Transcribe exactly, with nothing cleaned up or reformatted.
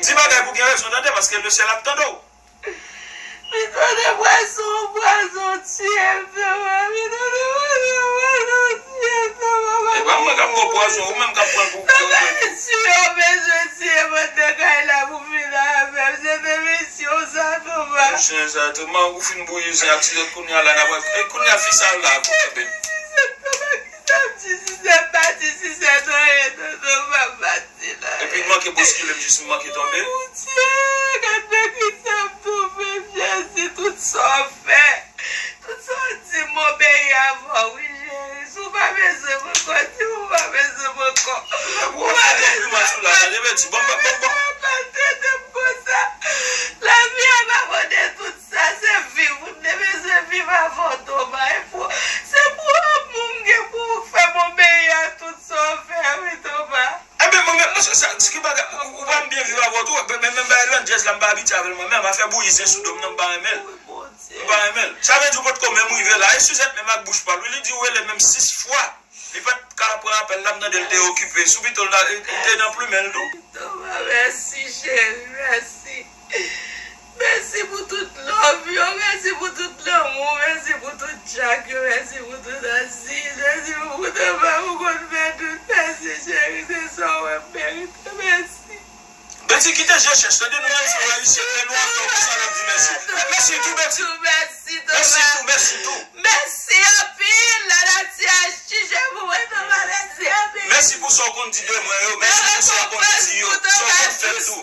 Di bagay pou gen rezon, tande, paske lesyèl ap tande w. Piton de pwason, pwason tiye m, papa. Piton de pwason, pwason tiye m, papa. E pa mwen k ap pran pwason, ou menm k ap pran pou. Papa, mesye yo bezwen tiye m anndan kay la pou fini avè m. Se te mesye sa, papa. Mesye sa, tou, man, ou fin bouyi zen ak ti zòt kounye a la, n ap wè. E kounye a, fi sa la, kote ben. Papa, ki sa m di, si se pa di, si se anyen, tonton, papa. Epi l manke boskile m jis m manke tonbe. Bondye, gad nan kisa m tonbe, Jezi, tout sa w fè, tout sa w di m, m obeyi avè w, wi, Jezi. Si w pa bezwen m ankò, di m ou pa bezwen m ankò. Ou pa bezwen m ankò. Ou pa bezwen m ankò. Maltrete m konsa. Lavi a pa pote tout sa, se viv. M te bezwen viv avè w, Toma. E pou, se pou lanmou m gen pou ou k fè m obeyi a tout sa w fè, wi, Toma. Ebyen, mwen menm, sa, sa, ki bagay, ou, ou pa m byen viv avè w tou, men, men, men bagay landjèz la, m pa abitye avè l mwen menm, afè bouyi zen sou do m nan, m pa renmen l. M pa renmen l. Sa vle di ou potko menm rive la, e Suzette menm ak bouch pa l, wi, li di w rele menm sis fwa. Li pa t ka pran apèl la, m tande l te okipe. Sou pito l la, li te nan plimen l tou. Toma, mèsi, cheri, mèsi. Mèsi pou tout love yo, mèsi pou tout lanmou, mèsi pou tout tchak yo, mèsi pou tout aziz, mèsi pou tout anba ou konn fè tout, mèsi cheri, se sa w wè m merite, mèsi. Betty, kite je chèch, tande nou menm se ayisyen, men nou anfòm, konsa n ap di mèsi. Mèsi tou, Betty. Mèsi tou, mèsi tou. Mèsi anpil, lanati a jije pou mwen, Toma, mèsi anpil. Mèsi pou sa w konn di de mwen yo, mèsi pou sa w konn di yo, sa w konn fè tou.